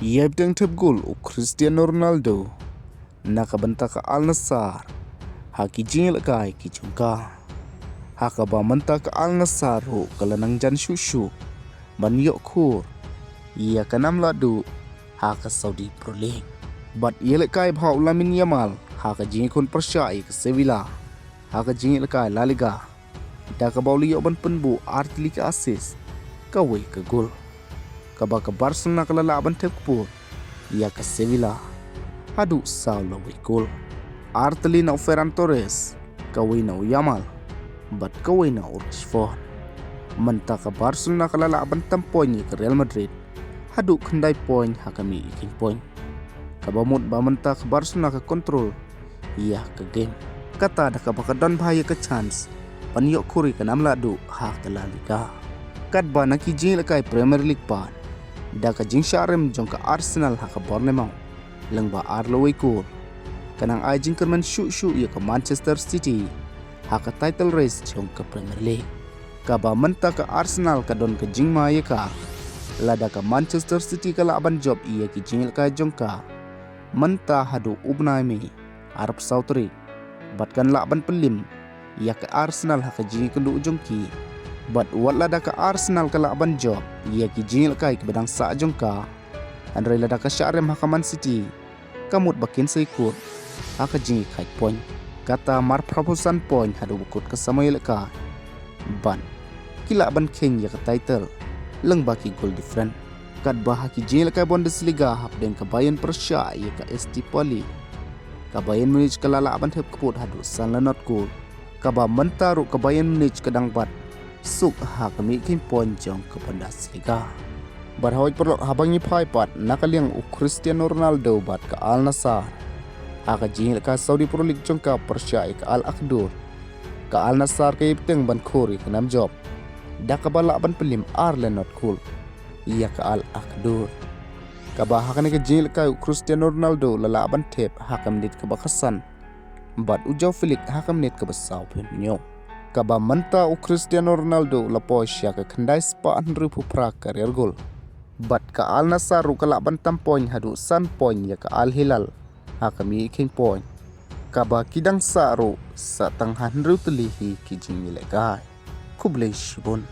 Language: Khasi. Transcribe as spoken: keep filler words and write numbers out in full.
Ïa bteng thep gol u Cristiano Ronaldo na ka bynta ka Al Nassr ha ki jingïalehkai ki jong ka. Ha kaba mynta ka Al Nassr ruh ka la nang jan shuh shuh ban ïoh khur ïa ka nam lahduh ha ka Saudi Pro League. Bad ïalehkai bha u Lamine Yamal ha ka jingïakhun pyrshah ïa ka Sevilla ha ka jingïalehkai La Liga, da kaba u la ïoh ban pynbuh ar tylli ka assist, kawei ka gol. Kaba ka Barcelona ka la lah ban thep kput ïa ka Sevilla haduh saw lawei gol. Ar tylli na u Ferran Torres, kawei na u Yamal, bad kawei na u Rashford. Mynta ka Barcelona ka la lah ban tam point ïa ka Real Madrid haduh khyndai point ha ka mih ïa ki point. Kaba mut ba mynta ka Barcelona ka control ïa ka game, kata da kaba ka don bha ïa ka chance ban ïoh khur ïa ka nam lahduh ha ka La Liga. Katba na ki jingïalehkai Premier League pat, da ka jingshah rem jong ka Arsenal ha ka Bournemouth lyngba ar lawei gol, ka nang ai jingkyrmen shuh shuh ïa ka Manchester City ha ka title race jong ka Premier League. Kaba mynta ka Arsenal ka don ka jingma ïa ka, lada ka Manchester City ka lah ban jop ïa ki jingïalehkai jong ka mynta haduh u bnai May arphew saw tarik, bad kan lah ban pynlip ïa ka Arsenal ha ka jingïakynduh jong ki. Bad wat lada ka Arsenal ka lah ban jop ïa ki jingïalehkai kiba dang sah jong ka, hynrei lada ka shah rem ha ka Man City, ka mut ba kin sa ïakut ha ka jingïakhaid point, kata marphra phew san point haduh ba kut ka samoi ïalehkai. Bad ki lah ban kheiñ ïa ka title lyngba ki goal different. Katba ha ki jingïalehkai Bundesliga hapdeng ka Bayern pyrshah ïa ka Steve Pauli, ka Bayern Munich ka la lah ban thep kput haduh san la nod gol. Kaba mynta ruh ka Bayern Munich ka dang bat suk ha ka mih ïa ki point jong ka Bundesliga. Bad hawai paralok, haba ngi phai pat na ka liang u Cristiano Ronaldo bad ka Al Nassr ha ka jingïalehkai Saudi Pro League jong ka pyrshah ïa ka Al Qaddour, ka Al Nassr ka ïai bteng ban khur ïa ka nam jop, da kaba lah ban pynlip ar la nod gol ïa ka Al Qaddour. Kaba ha kane ka jingïalehkai u Cristiano Ronaldo la lah ban thep ha ka minit kaba khatsan, bad u Joao Felix ha ka minit kaba sawphew hynñiew. Kaba mynta u Cristiano Ronaldo la poi sha ka khyndai spah hynriewphew phra career goal. Bad ka Al Nassr ruh ka lah ban tam point haduh san point ïa ka Al Hilal ha ka mih ïa ki point. Kaba ki dang sah ruh sah tang ha hynriew tylli hi ki jingïalehkai. Khublei shibun.